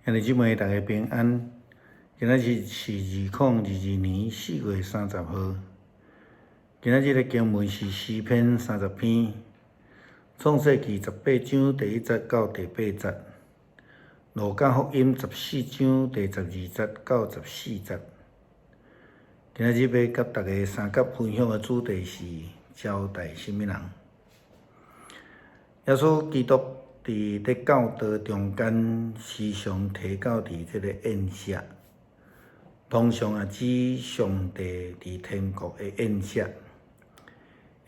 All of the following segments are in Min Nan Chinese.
兄弟姊妹，大家平安。今仔日是2022年4月30號。今仔日的經文是詩篇30篇，創世記18章第1節到第8節，路加福音14章第12節到14節。今仔日欲佮大家相佮分享的主題是招待啥物人？耶穌基督佇咧教導中間，時常提到佇這個宴席，通常也指上帝佇天國的宴席。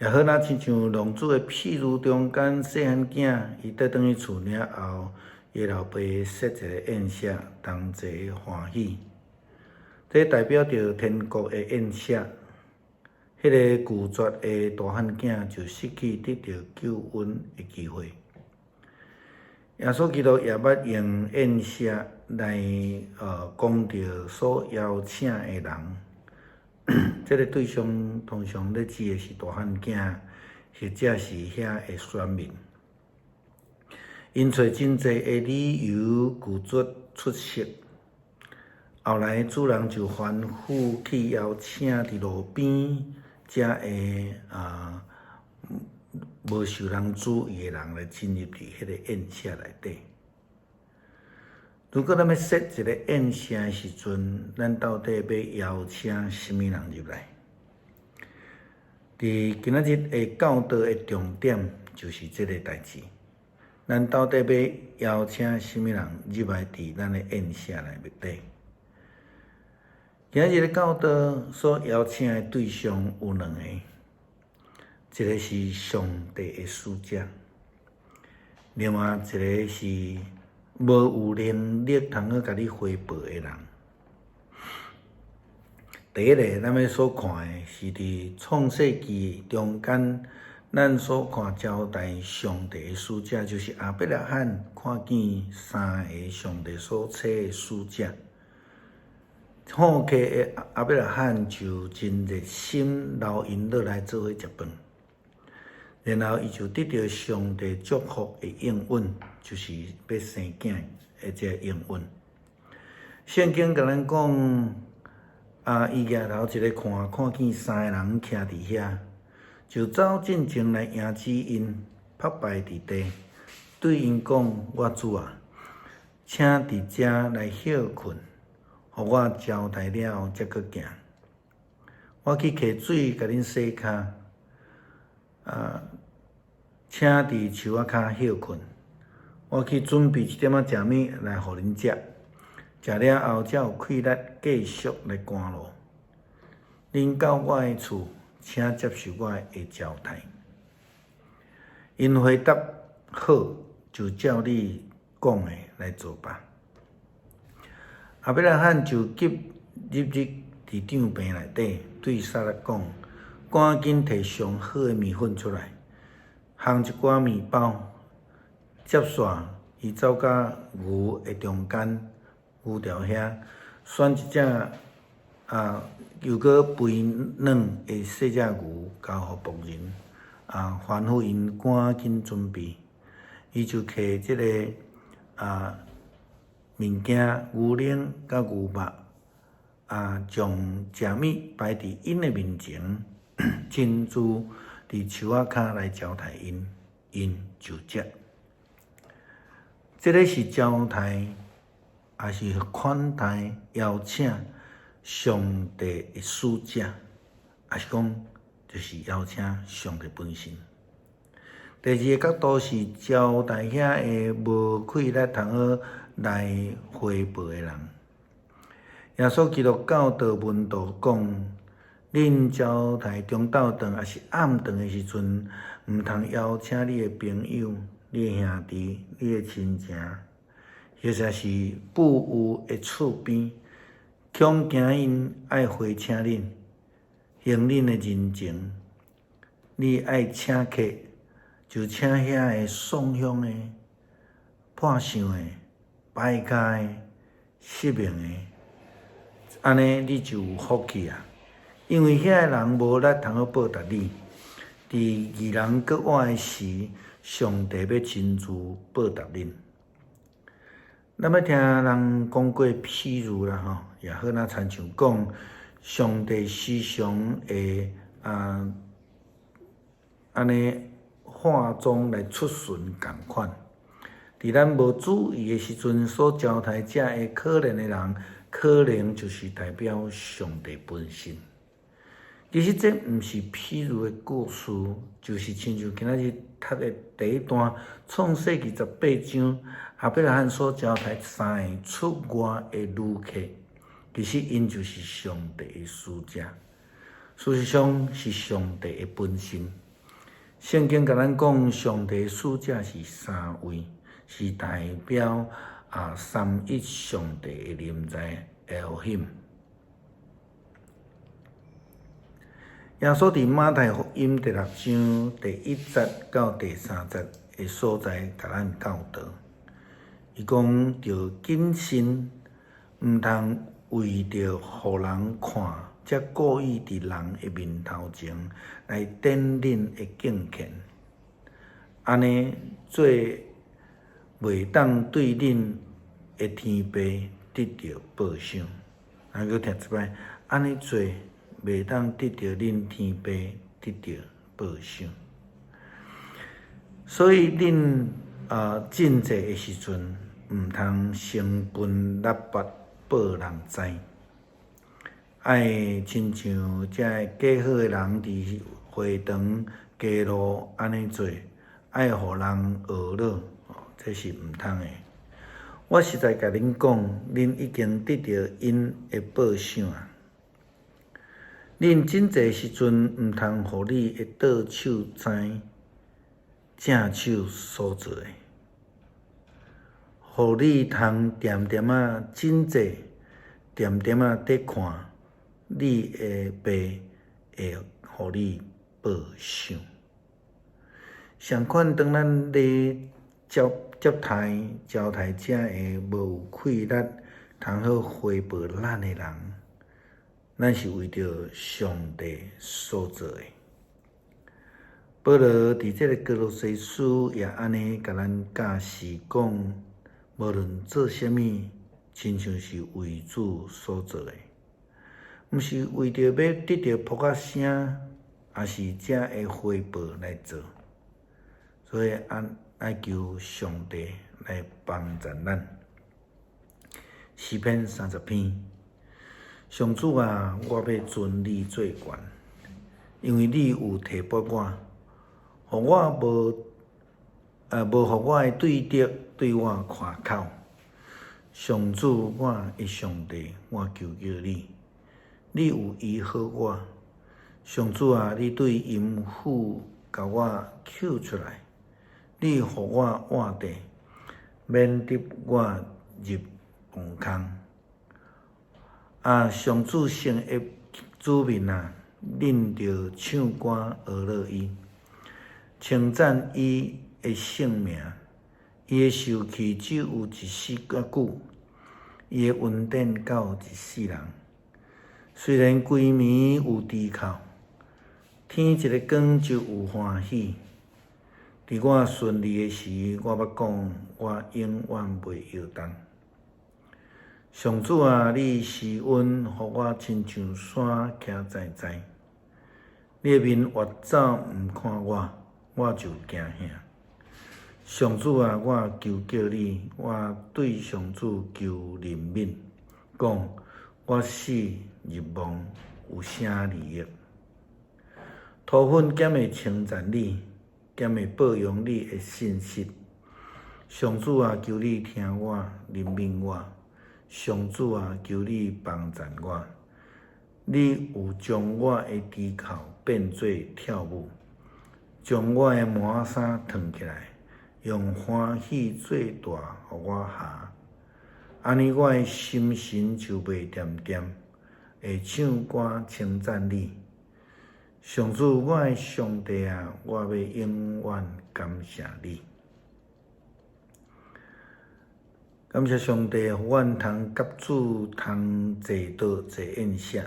也好若親像浪子的譬喻中間，細漢囝伊綴轉去厝了後，伊老爸設一个宴席，同齊歡喜。這代表著天國的宴席。彼個拒絕的大漢囝就失去得著救恩的機會。耶穌基督也捌用宴席來講著所邀請的人，這个對象通常咧指的是大漢囝，或者是遐的選民。𪜶揣真濟的理由拒絕出席。後來主人就吩咐去邀請佇路邊遮的無受人注意的人來進入佇彼个宴席內底。如果咱欲設一个宴席的時陣，咱到底欲邀請啥物人入來？佇今仔日的教導的重點就是這个代誌。咱到底欲邀請啥物人入來佇咱的宴席內底？今仔日的教導所邀請的對象有兩個，一个是上帝的使者，另外一个是無有能力通好共你回報的人。第一个，咱欲所看的是佇創世記中間，咱所看招待上帝的使者，就是亞伯拉罕看見三个上帝所差的使者。好客的亞伯拉罕就真熱心留𪜶落來做伙食飯，然後伊就得著上帝祝福的應允，就是欲生囝的這個應允。聖經共咱講，伊舉頭一个看，看見三个人徛佇遐，就走進前來迎接𪜶，拍敗佇地，對𪜶講：我主啊，請佇遮來歇睏，予我招待了後才閣行。我去提水共恁洗跤，請佇樹仔跤歇睏。我去準備一點仔食物來予恁食，食了後才有氣力繼續來趕路。恁到我的厝，請接受我的招待。𪜶回答好，就照你講的來做吧。亞伯拉罕就急入入佇帳棚內底，對撒拉講：趕緊提上好的麵粉出來，烘一寡麵包。接煞，伊走到牛的中間，牛條遐，選一隻又閣肥嫩的細隻牛，交予僕人，吩咐𪜶趕緊準備。伊就提這个物件，牛奶佮牛肉，將食物擺佇𪜶的面前，親自佇樹仔跤來招待𪜶，𪜶就食。這个是招待，抑是款待邀請上帝的使者，抑是講就是邀請上帝本身。第二个角度是招待遐个無氣力通好來回報的人。耶穌基督教導門徒講：恁招待中晝頓抑是暗頓的時陣，毋通邀請你的朋友、你的兄弟、你的親情，或者是富有的厝邊，恐驚𪜶愛回請恁，還恁的人情。你愛請客，就請遐个喪鄉的、破相的、掰跤的、失明的，按呢你就有福氣啊！因為遐个人無力通好報答你。佇義人閣活的時，上帝欲親自報答恁。咱捌聽人講過譬喻啦吼，也好若親像講，上帝時常會按呢化妝來出巡仝款。佇咱無注意的時陣，所招待這个可憐的人，可能就是代表上帝本身。其實這毋是譬喻的故事，就是親像今仔日讀的第一段，創世記18章，亞伯拉罕所招待三个出外的旅客，其實𪜶就是上帝的使者，事實上是上帝的本身。聖經共咱講，上帝的使者是三位，是代表三一上帝的臨在 Elohim。耶穌佇馬太福音第六章第一節到第三節的所在，共咱教導，伊講著謹慎，毋通為著予人看，才故意佇人的面頭前來展恁的敬虔，按呢做袂當對恁的天父得著報賞。咱閣聽一擺，按呢做袂當得著恁天父得著報賞。所以恁進祭的時陣，毋通先噴蠟燭報人知，愛親像這個假好的人佇會堂街路按呢做，愛予人學咾，這是毋通的。我實在共恁講，恁已經得著𪜶的報賞啊！恁進祭的時陣，毋通予你的倒手知正手所做的，予你通恬恬仔進祭，恬恬仔佇看，你的爸會予你報賞。相款，當咱咧接接待招待這个無有氣力通好回報咱的人，咱是為著上帝所做的。保羅佇這个歌羅西書也按呢共咱教示講，無論做啥物，親像是為主所做的，毋是為著欲得著噗仔聲，抑是這个回報來做。所以，按愛求上帝來幫助咱。詩篇30篇，上主啊，我欲尊你做懸，因為你有提拔我，予我無無予我的對敵對我誇口。上主，我的上帝，我求叫你，你有醫好我。上主啊，你對陰府共我救出來，你予我活著，免得我入墓空。啊，上主聖的子民啊，恁著唱歌呵咾伊，稱讚伊的聖名。伊的受氣只有一時仔久，伊的恩典到一世人。雖然規暝有豬哭，天一个光就有歡喜。佇我順利的時，我捌講，我永遠袂搖動。上主啊，你施恩，予我親像山徛在在。你的面越走毋看我，我就驚嚇。上主啊，我求叫你，我對上主求憐憫，講我死入墓有啥利益？塗粉敢會稱讚你，敢會報揚你的信實？上主啊，求你聽我，憐憫我。上主啊，求你幫贊我。你有將我的豬哭變做跳舞，將我的麻衫脫起來，用歡喜做帶予我縖。按呢，我的心神就袂恬恬，會唱歌稱讚你。上主，我的上帝啊，我欲永遠感謝你。感謝上帝，予阮通佮主通齊桌坐宴席，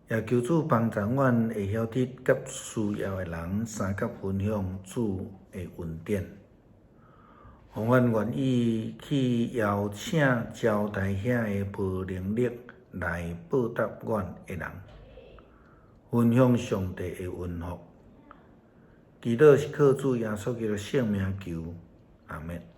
也求主幫助阮會曉得佮需要的人相佮分享主的恩典，予予阮願意去邀請招待遐个無能力來報答阮的人，分享上帝的恩福。祈禱是靠主耶穌基督聖名求，阿們。